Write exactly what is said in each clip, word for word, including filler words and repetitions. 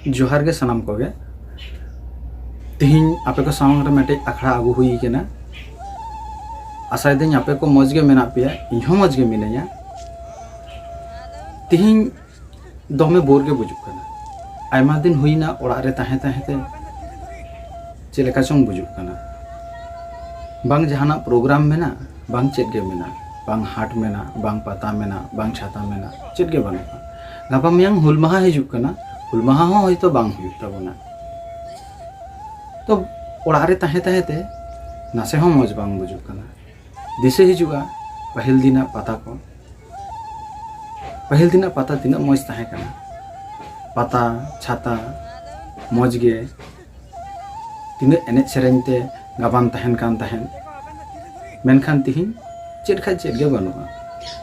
ᱡᱚᱦᱟᱨ ᱜᱮ ᱥᱟᱱᱟᱢ ᱠᱚᱜᱮ᱾ ᱛᱤᱦᱤᱧ ᱟᱯᱮ ᱠᱚ ᱥᱟᱢᱟᱝ ᱨᱮ ᱢᱤᱫᱴᱮᱡ ᱟᱠᱷᱲᱟ ᱟᱹᱜᱩ ᱦᱩᱭ ᱠᱟᱱᱟ᱾ ᱟᱥᱟᱭᱫᱟᱹᱧ ᱟᱯᱮ ᱠᱚ ᱢᱚᱡᱽ ᱜᱮ ᱢᱮᱱᱟᱜ ᱯᱮᱭᱟ, ᱤᱧ ᱦᱚᱸ ᱢᱚᱡᱽ ᱜᱮ ᱢᱤᱱᱟᱹᱧᱟ᱾ ᱛᱤᱦᱤᱧ ᱫᱚᱢᱮ ᱵᱳᱨ ᱜᱮ ᱵᱩᱡᱩᱜ ᱠᱟᱱᱟ᱾ ᱟᱭᱢᱟ ᱫᱤᱱ ᱦᱩᱭᱱᱟ ᱚᱲᱟᱜ ᱨᱮ ᱛᱟᱦᱮᱸ ᱛᱟᱦᱮᱸ ᱛᱮ ᱪᱮᱫ ᱞᱮᱠᱟ ᱪᱚᱝ ᱵᱩᱡᱩᱜ ᱠᱟᱱᱟ᱾ ᱵᱟᱝ ᱡᱟᱦᱟᱱᱟᱜ ᱯᱨᱳᱜᱨᱟᱢ ᱢᱮᱱᱟᱜ, ᱵᱟᱝ ᱪᱮᱫ ᱜᱮ ᱢᱮᱱᱟᱜ, ᱵᱟᱝ ᱦᱟᱴ ᱢᱮᱱᱟᱜ, ᱵᱟᱝ ᱯᱟᱛᱟ ᱢᱮᱱᱟᱜ, ᱵᱟᱝ ᱪᱷᱟᱛᱟ ᱢᱮᱱᱟᱜ, ᱪᱮᱫ ᱜᱮ ᱵᱟᱹᱱᱩᱜᱼᱟ᱾ ᱜᱟᱯᱟ ᱢᱮᱭᱟᱝ ᱦᱩᱞ ᱢᱟᱦᱟ ᱦᱤᱡᱩᱜ ᱠᱟᱱᱟ, ᱦᱩᱞ ᱢᱟᱦᱟ ᱦᱚᱸ ᱦᱚᱭᱛᱳ ᱵᱟᱝ ᱦᱩᱭᱩᱜ ᱛᱟᱵᱚᱱᱟ᱾ ᱛᱚ ᱚᱲᱟᱜ ᱨᱮ ᱛᱟᱦᱮᱸ ᱛᱟᱦᱮᱸ ᱛᱮ ᱱᱟᱥᱮ ᱦᱚᱸ ᱢᱚᱡᱽ ᱵᱟᱝ ᱵᱩᱡᱩᱜ ᱠᱟᱱᱟ᱾ ᱫᱤᱥᱟᱹ ᱦᱤᱡᱩᱜᱼᱟ ᱯᱟᱹᱦᱤᱞ ᱫᱤᱱᱟᱜ ᱯᱟᱛᱟ ᱠᱚ᱾ ᱯᱟᱹᱦᱤᱞ ᱫᱤᱱᱟᱜ ᱯᱟᱛᱟ ᱛᱤᱱᱟᱹᱜ ᱢᱚᱡᱽ ᱛᱟᱦᱮᱸ ᱠᱟᱱᱟ᱾ ᱯᱟᱛᱟ, ᱪᱷᱟᱛᱟ, ᱢᱚᱡᱽ ᱜᱮ, ᱛᱤᱱᱟᱹᱜ ᱮᱱᱮᱡ ᱥᱮᱨᱮᱧ ᱛᱮ ᱜᱟᱵᱟᱱ ᱛᱟᱦᱮᱱ ᱠᱟᱱ ᱛᱟᱦᱮᱸᱫ᱾ ᱢᱮᱱᱠᱷᱟᱱ ᱛᱤᱦᱤᱧ ᱪᱮᱫ ᱠᱷᱟᱡ ᱪᱮᱫ ᱜᱮ ᱵᱟᱹᱱᱩᱜᱼᱟ᱾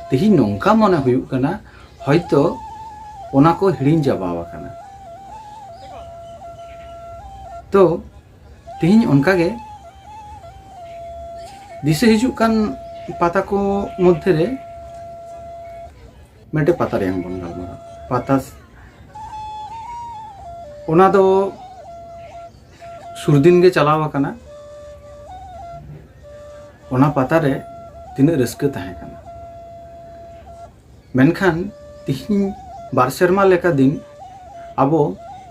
ᱛᱤᱦᱤᱧ ᱱᱚᱝᱠᱟ ᱢᱚᱱᱮ ᱦᱩᱭᱩᱜ ᱠᱟᱱᱟ, ᱦᱚᱭᱛᱚ ᱚᱱᱟ ᱠᱚ ᱦᱤᱲᱤᱧ ᱪᱟᱵᱟᱣ ᱟᱠᱟᱱᱟ᱾ ᱛᱚ ᱛᱤᱦᱤᱧ ᱚᱱᱠᱟ ᱜᱮ ᱫᱤᱥᱟᱹ ᱦᱤᱡᱩᱜ ᱠᱟᱱ ᱯᱟᱛᱟ ᱠᱚ ᱢᱚᱫᱽᱫᱷᱮ ᱨᱮ ᱢᱤᱫᱴᱮᱡ ᱯᱟᱛᱟ ᱨᱮᱭᱟᱝ ᱵᱚᱱ ᱜᱟᱞᱢᱟᱨᱟᱣᱟ᱾ ᱯᱟᱛᱟ ᱚᱱᱟ ᱫᱚ ᱥᱩᱨ ᱫᱤᱱ ᱜᱮ ᱪᱟᱞᱟᱣ ᱟᱠᱟᱱᱟ᱾ ᱚᱱᱟ ᱯᱟᱛᱟ ᱨᱮ ᱛᱤᱱᱟᱹᱜ ᱨᱟᱹᱥᱠᱟᱹ ᱛᱟᱦᱮᱸ ᱠᱟᱱᱟ᱾ ᱢᱮᱱᱠᱷᱟᱱ ᱛᱤᱦᱤᱧ ᱵᱟᱨ ᱥᱮᱨᱢᱟ ᱞᱮᱠᱟ ᱫᱤᱱ ᱟᱵᱚ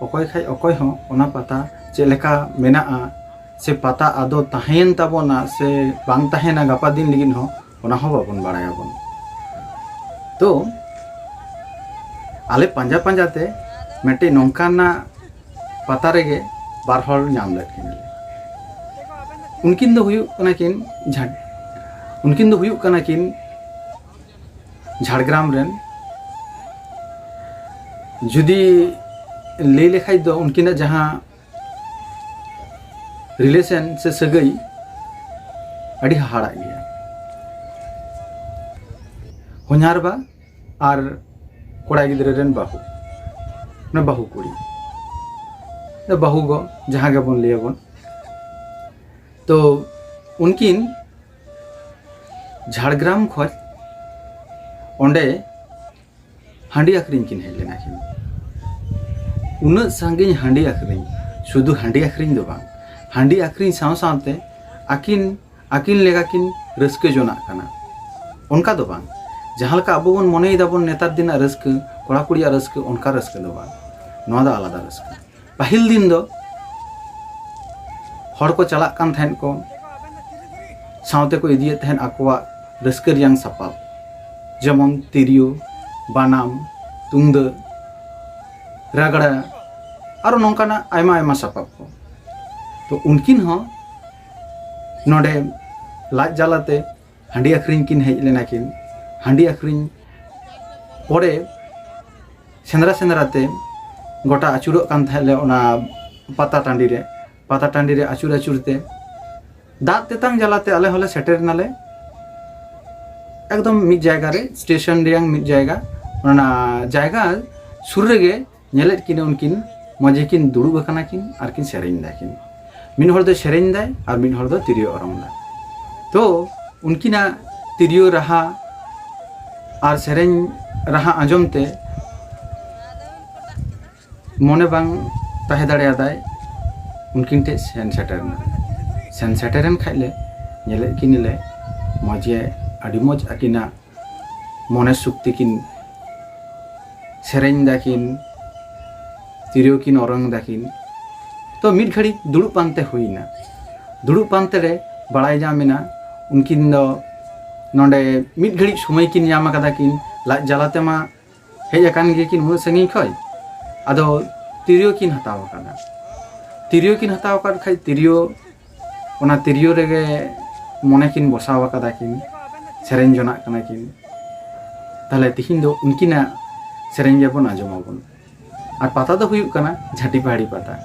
ᱚᱠᱚᱭ ᱠᱷᱟᱡ ᱚᱠᱚᱭ ᱦᱚᱸ ᱚᱱᱟ ᱯᱟᱛᱟ ᱪᱮᱫ ᱞᱮᱠᱟ ᱢᱮᱱᱟᱜᱼᱟ, ᱥᱮ ᱯᱟᱛᱟ ᱟᱫᱚ ᱛᱟᱦᱮᱸᱭᱮᱱ ᱛᱟᱵᱚᱱᱟ ᱥᱮ ᱵᱟᱝ ᱛᱟᱦᱮᱱᱟ ᱜᱟᱯᱟ ᱫᱤᱱ ᱞᱟᱹᱜᱤᱫ ᱦᱚᱸ, ᱚᱱᱟ ᱦᱚᱸ ᱵᱟᱵᱚᱱ ᱵᱟᱲᱟᱭᱟᱵᱚᱱ᱾ ᱛᱚ ᱟᱞᱮ ᱯᱟᱸᱡᱟ ᱯᱟᱸᱡᱟ ᱛᱮ ᱢᱤᱫᱴᱮᱡ ᱱᱚᱝᱠᱟᱱᱟᱜ ᱯᱟᱛᱟ ᱨᱮᱜᱮ ᱵᱟᱨ ᱦᱚᱲ ᱧᱟᱢ ᱞᱮᱫ ᱠᱤᱱᱟᱞᱮ᱾ ᱩᱱᱠᱤᱱ ᱫᱚ ᱦᱩᱭᱩᱜ ᱠᱟᱱᱟ ᱠᱤᱱ ᱡᱷᱟᱲ-, ᱩᱱᱠᱤᱱ ᱫᱚ ᱦᱩᱭᱩᱜ ᱠᱟᱱᱟ ᱠᱤᱱ ᱡᱷᱟᱲᱜᱨᱟᱢ ᱨᱮᱱ᱾ ᱡᱩᱫᱤ ᱞᱟᱹᱭ ᱞᱮᱠᱷᱟᱡ ᱫᱚ ᱩᱱᱠᱤᱱᱟᱜ ᱡᱟᱦᱟᱸ ᱨᱤᱞᱮᱥᱚᱱ ᱥᱮ ᱥᱟᱹᱜᱟᱹᱭ ᱟᱹᱰᱤ ᱦᱟᱦᱟᱲᱟᱜ ᱜᱮᱭᱟ᱾ ᱦᱚᱧᱦᱟᱨᱵᱟ ᱟᱨ ᱠᱚᱲᱟ ᱜᱤᱫᱽᱨᱟᱹ ᱨᱮᱱ ᱵᱟᱹᱦᱩ, ᱚᱱᱟ ᱵᱟᱹᱦᱩ ᱠᱩᱲᱤ, ᱵᱟᱹᱦᱩ ᱜᱚ ᱡᱟᱦᱟᱸ ᱜᱮᱵᱚᱱ ᱞᱟᱹᱭᱟᱵᱚᱱ᱾ ᱛᱚ ᱩᱱᱠᱤᱱ ᱡᱷᱟᱲᱜᱨᱟᱢ ᱠᱷᱚᱱ ᱚᱸᱰᱮ ᱦᱟᱺᱰᱤ ᱟᱹᱠᱷᱨᱤᱧ ᱠᱤᱱ ᱦᱮᱡ ᱞᱮᱱᱟ ᱠᱤᱱ᱾ ᱩᱱᱟᱹᱜ ᱥᱟᱺᱜᱤᱧ ᱦᱟᱺᱰᱤ ᱟᱹᱠᱷᱨᱤᱧ, ᱥᱩᱫᱷᱩ ᱦᱟᱺᱰᱤ ᱟᱹᱠᱷᱨᱤᱧ ᱫᱚ ᱵᱟᱝ, ᱦᱟᱺᱰᱤ ᱟᱹᱠᱷᱨᱤᱧ ᱥᱟᱶ ᱥᱟᱶᱛᱮ ᱟᱹᱠᱤᱱ ᱟᱹᱠᱤᱱ ᱞᱮᱠᱟ ᱠᱤᱱ ᱨᱟᱹᱥᱠᱟᱹ ᱡᱚᱱᱟᱜ ᱠᱟᱱᱟ, ᱚᱱᱠᱟ ᱫᱚ ᱵᱟᱝ᱾ ᱡᱟᱦᱟᱸ ᱞᱮᱠᱟ ᱟᱵᱚ ᱵᱚᱱ ᱢᱚᱱᱮᱭ ᱫᱟᱵᱚᱱ ᱱᱮᱛᱟᱨ ᱫᱤᱱᱟᱜ ᱨᱟᱹᱥᱠᱟᱹ, ᱠᱚᱲᱟ ᱠᱩᱲᱤᱭᱟᱜ ᱨᱟᱹᱥᱠᱟᱹ, ᱚᱱᱠᱟ ᱨᱟᱹᱥᱠᱟᱹ ᱫᱚ ᱵᱟᱝ᱾ ᱱᱚᱣᱟ ᱫᱚ ᱟᱞᱟᱫᱟ ᱨᱟᱹᱥᱠᱟᱹ᱾ ᱯᱟᱹᱦᱤᱞ ᱫᱤᱱ ᱫᱚ ᱦᱚᱲ ᱠᱚ ᱪᱟᱞᱟᱜ ᱠᱟᱱ ᱛᱟᱦᱮᱸᱫ ᱠᱚ, ᱥᱟᱶᱛᱮ ᱠᱚ ᱤᱫᱤᱭᱮᱫ ᱛᱟᱦᱮᱸᱫ ᱟᱠᱚᱣᱟᱜ ᱨᱟᱹᱥᱠᱟᱹ ᱨᱮᱭᱟᱝ ᱥᱟᱯᱟᱵ, ᱡᱮᱢᱚᱱ ᱛᱤᱨᱭᱳ, ᱵᱟᱱᱟᱢ, ᱛᱩᱢᱫᱟᱹᱜ, ᱨᱟᱜᱽᱲᱟ, ᱟᱨᱚ ᱱᱚᱝᱠᱟᱱᱟᱜ ᱟᱭᱢᱟ ᱟᱭᱢᱟ ᱥᱟᱯᱟᱵ ᱠᱚ᱾ ᱛᱚ ᱩᱱᱠᱤᱱ ᱦᱚᱸ ᱱᱚᱰᱮ ᱞᱟᱡ ᱡᱟᱞᱟᱛᱮ ᱦᱟᱺᱰᱤ ᱟᱹᱠᱷᱨᱤᱧ ᱠᱤᱱ ᱦᱮᱡ ᱞᱮᱱᱟ ᱠᱤᱱ᱾ ᱦᱟᱺᱰᱤ ᱟᱹᱠᱷᱨᱤᱧ ᱯᱚᱨᱮ ᱥᱮᱸᱫᱽᱨᱟ ᱥᱮᱸᱫᱽᱨᱟ ᱛᱮ ᱜᱚᱴᱟ ᱟᱹᱪᱩᱨᱚᱜ ᱠᱟᱱ ᱛᱟᱦᱮᱸᱫ ᱞᱮ ᱚᱱᱟ ᱯᱟᱛᱟ ᱴᱟᱺᱰᱤ ᱨᱮ᱾ ᱯᱟᱛᱟ ᱴᱟᱺᱰᱤ ᱨᱮ ᱟᱹᱪᱩᱨ ᱟᱹᱪᱩᱨ ᱛᱮ ᱫᱟᱜ ᱛᱮᱛᱟᱝ ᱡᱟᱞᱟᱛᱮ ᱟᱞᱮ ᱦᱚᱸᱞᱮ ᱥᱮᱴᱮᱨ ᱱᱟᱞᱮ ᱮᱠᱫᱚᱢ ᱢᱤᱫ ᱡᱟᱭᱜᱟ ᱨᱮ, ᱥᱴᱮᱥᱚᱱ ᱨᱮᱭᱟᱝ ᱢᱤᱫ ᱡᱟᱭᱜᱟ᱾ ᱚᱱᱟ ᱡᱟᱭᱜᱟ ᱥᱩᱨ ᱨᱮᱜᱮ ᱧᱮᱞᱮᱫ ᱠᱤᱱᱟᱹ ᱩᱱᱠᱤᱱ ᱢᱚᱡᱽ ᱜᱮᱠᱤᱱ ᱫᱩᱲᱩᱵ ᱟᱠᱟᱱᱟ ᱠᱤᱱ ᱟᱨ ᱠᱤᱱ ᱥᱮᱨᱮᱧ ᱫᱟᱠᱤᱱ᱾ ᱢᱤᱫ ᱦᱚᱲ ᱫᱚ ᱥᱮᱨᱮᱧ ᱫᱟᱭ ᱟᱨ ᱢᱤᱫ ᱦᱚᱲ ᱫᱚ ᱛᱤᱨᱭᱳ ᱚᱨᱚᱝ ᱫᱟᱭ᱾ ᱛᱚ ᱩᱱᱠᱤᱱᱟᱜ ᱛᱤᱨᱭᱳ ᱨᱟᱦᱟ ᱟᱨ ᱥᱮᱨᱮᱧ ᱨᱟᱦᱟ ᱟᱸᱡᱚᱢ ᱛᱮ ᱢᱚᱱᱮ ᱵᱟᱝ ᱛᱟᱦᱮᱸ ᱫᱟᱲᱮᱭᱟᱫᱟᱭ, ᱩᱱᱠᱤᱱ ᱴᱷᱮᱱ ᱥᱮᱱ ᱥᱮᱴᱮᱨ ᱮᱱᱟ᱾ ᱥᱮᱱ ᱥᱮᱴᱮᱨᱮᱱ ᱠᱷᱟᱡ ᱞᱮ ᱧᱮᱞᱮᱫ ᱠᱤᱱ ᱞᱮ ᱢᱚᱡᱽ ᱜᱮ, ᱟᱹᱰᱤ ᱢᱚᱡᱽ ᱟᱹᱠᱤᱱᱟᱜ ᱢᱚᱱᱮ ᱥᱚᱠᱛᱤ ᱠᱤᱱ ᱥᱮᱨᱮᱧ ᱫᱟᱠᱤᱱ, ᱛᱤᱨᱭᱳ ᱠᱤᱱ ᱚᱨᱚᱝ ᱫᱟᱠᱤᱱ᱾ ᱛᱚ ᱢᱤᱫ ᱜᱷᱟᱹᱲᱤᱡ ᱫᱩᱲᱩᱵ ᱯᱟᱱᱛᱮ ᱦᱩᱭᱱᱟ᱾ ᱫᱩᱲᱩᱵ ᱯᱟᱱᱛᱮ ᱨᱮ ᱵᱟᱲᱟᱭ ᱧᱟᱢ ᱮᱱᱟ ᱩᱱᱠᱤᱱ ᱫᱚ ᱱᱚᱰᱮ ᱢᱤᱫ ᱜᱷᱟᱹᱲᱤᱡ ᱥᱚᱢᱚᱭ ᱠᱤᱱ ᱧᱟᱢ ᱟᱠᱟᱫᱟ ᱠᱤᱱ, ᱞᱟᱡ ᱡᱟᱞᱟ ᱛᱮᱢᱟ ᱦᱮᱡ ᱟᱠᱟᱱ ᱜᱮᱭᱟ ᱠᱤᱱ ᱩᱱᱟᱹᱜ ᱥᱟᱺᱜᱤᱧ ᱠᱷᱚᱱ᱾ ᱟᱫᱚ ᱛᱤᱨᱭᱳ ᱠᱤᱱ ᱦᱟᱛᱟᱣ ᱟᱠᱟᱫᱟ᱾ ᱛᱤᱨᱭᱳ ᱠᱤᱱ ᱦᱟᱛᱟᱣ ᱟᱠᱟᱫ ᱠᱷᱟᱡ ᱛᱤᱨᱭᱳ, ᱚᱱᱟ ᱛᱤᱨᱭᱳ ᱨᱮᱜᱮ ᱢᱚᱱᱮ ᱠᱤᱱ ᱵᱚᱥᱟᱣ ᱟᱠᱟᱫᱟ ᱠᱤᱱ, ᱥᱮᱨᱮᱧ ᱡᱚᱱᱟᱜ ᱠᱟᱱᱟ ᱠᱤᱱ᱾ ᱛᱟᱦᱞᱮ ᱛᱤᱦᱤᱧ ᱫᱚ ᱩᱱᱠᱤᱱᱟᱜ ᱥᱮᱨᱮᱧ ᱜᱮᱵᱚᱱ ᱟᱸᱡᱚᱢ ᱟᱵᱚᱱ᱾ ᱟᱨ ᱯᱟᱛᱟ ᱫᱚ ᱦᱩᱭᱩᱜ ᱠᱟᱱᱟ ᱡᱷᱟᱹᱴᱤ ᱯᱟᱦᱟᱲᱤ ᱯᱟᱛᱟ᱾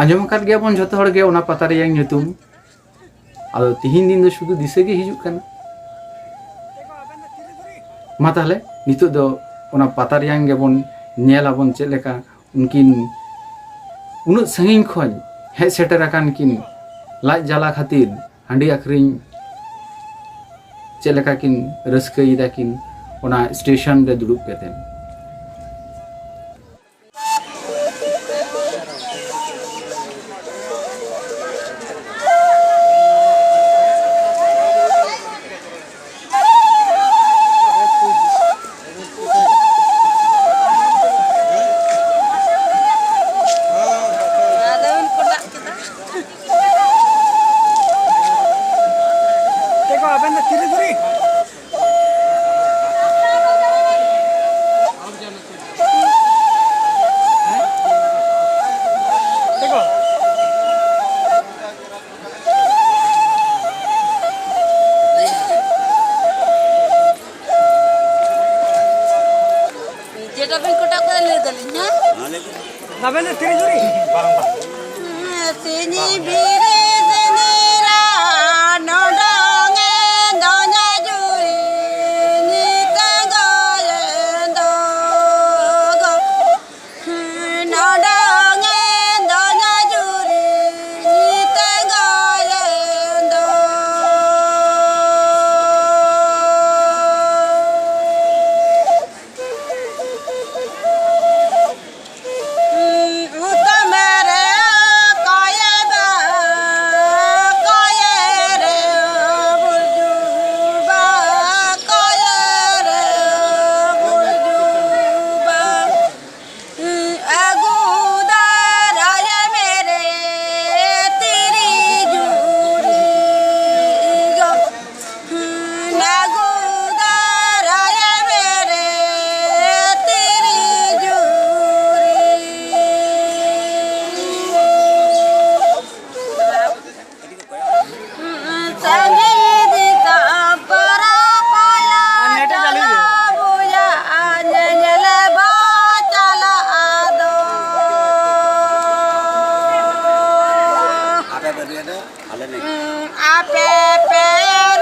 ᱟᱸᱡᱚᱢ ᱟᱠᱟᱫ ᱜᱮᱭᱟᱵᱚᱱ ᱡᱷᱚᱛᱚ ᱦᱚᱲ ᱜᱮ ᱚᱱᱟ ᱯᱟᱛᱟ ᱨᱮᱭᱟᱜ ᱧᱩᱛᱩᱢ᱾ ᱟᱫᱚ ᱛᱤᱦᱤᱧ ᱫᱤᱱ ᱫᱚ ᱥᱩᱫᱷᱩ ᱫᱤᱥᱟᱹ ᱜᱮ ᱦᱤᱡᱩᱜ ᱠᱟᱱᱟ᱾ ᱢᱟ ᱛᱟᱦᱞᱮ ᱱᱤᱛᱚᱜ ᱫᱚ ᱚᱱᱟ ᱯᱟᱛᱟ ᱨᱮᱭᱟᱝ ᱜᱮᱵᱚᱱ ᱧᱮᱞ ᱟᱵᱚᱱ, ᱪᱮᱫ ᱞᱮᱠᱟ ᱩᱱᱠᱤᱱ ᱩᱱᱟᱹᱜ ᱥᱟᱺᱜᱤᱧ ᱠᱷᱚᱱ ᱦᱮᱡ ᱥᱮᱴᱮᱨ ᱟᱠᱟᱱ ᱠᱤᱱ, ᱞᱟᱡ ᱡᱟᱞᱟ ᱠᱷᱟᱹᱛᱤᱨ ᱦᱟᱺᱰᱤ ᱟᱹᱠᱷᱨᱤᱧ ᱪᱮᱫ ᱞᱮᱠᱟ ᱠᱤᱱ ᱨᱟᱹᱥᱠᱟᱹᱭᱮᱫᱟ ᱠᱤᱱ ᱚᱱᱟ ᱥᱴᱮᱥᱚᱱ ᱨᱮ ᱫᱩᱲᱩᱵ ᱠᱟᱛᱮ᱾ ᱟᱵᱮᱱ ᱫᱚ ᱛᱤᱨᱤ ᱡᱩᱨᱤ? ᱥᱤᱧ ᱵᱤᱨᱤᱫ ᱱᱤᱨᱟ ᱱᱚᱰᱚᱝ ᱮ ᱫᱚᱧᱟ ᱡᱩᱨᱤ, ᱧᱤᱛᱟᱹ ᱜᱚᱭᱮ ᱫᱚ ᱜᱚ᱾ ᱱᱚᱰᱚᱝ ᱮ ᱫᱚᱧᱟ ᱡᱩᱨᱤ, ᱧᱤᱛᱟᱹ ᱜᱚᱭᱮ ᱫᱚ᱾ ᱟᱯᱮ ᱵᱟᱹᱨᱭᱟᱹ ᱫᱚ ᱟᱞᱮ ᱞᱮ ᱟᱯᱮ ᱯᱮ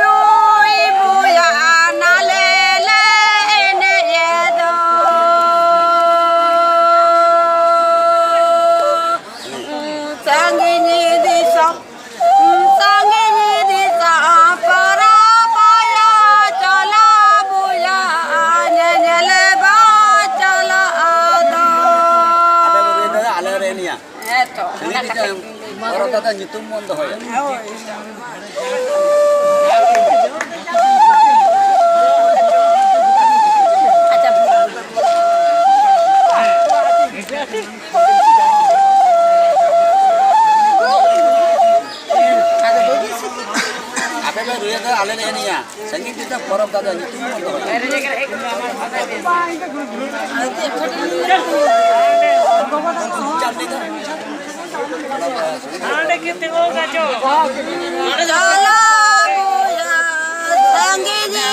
ᱨᱩᱭ ᱵᱩᱭᱟ ᱱᱟᱞᱮ ᱞᱮ ᱮᱱᱮᱡ ᱫᱚ᱾ ᱥᱟᱺᱜᱤᱧ ᱫᱤᱥᱚᱢ, ᱥᱟᱺᱜᱤᱧ ᱫᱤᱥᱚᱢ ᱯᱟᱨᱟ ᱯᱟᱭᱟ ᱪᱟᱞᱟ ᱵᱩᱭᱟ ᱧᱮᱧᱮᱞ ᱵᱟ ᱪᱟᱞᱟ ᱫᱚ᱾ ᱟᱯᱮ ᱵᱟᱹᱨᱭᱟᱹ ᱫᱚ ᱟᱞᱮ ᱞᱮ ᱮᱱᱮᱡᱼᱟ᱾ ᱦᱮᱸ ᱛᱚ, ᱚᱱᱟ ᱠᱟᱛᱷᱟ ᱜᱮ᱾ ᱯᱚᱨᱚᱵᱽ ᱫᱚ ᱧᱩᱛᱩᱢ ᱵᱚᱱ ᱫᱚᱦᱚᱭᱟ᱾ ᱦᱳᱭ᱾ ᱟᱪᱪᱷᱟ᱾ ᱟᱫᱚ ᱵᱟᱹᱜᱤ ᱥᱮ ᱪᱮᱫ? ᱟᱯᱮ ᱯᱮ ᱨᱩᱭᱟ ᱫᱚ ᱟᱞᱮ ᱞᱮ ᱮᱱᱮᱡᱼᱟ᱾ ᱥᱟᱺᱜᱤᱧ ᱫᱤᱥᱚᱢ ᱯᱚᱨᱚᱵᱽ ᱫᱟᱫᱟ ᱧᱩᱛᱩᱢ ᱵᱚᱱ ᱫᱚᱦᱚᱭᱟ᱾ ᱦᱟᱸᱰᱮ ᱜᱮ ᱛᱤᱸᱜᱩ ᱠᱟᱪᱚ᱾ ᱪᱟᱞᱟᱣ ᱵᱚᱭᱦᱟ ᱥᱟᱺᱜᱤᱧ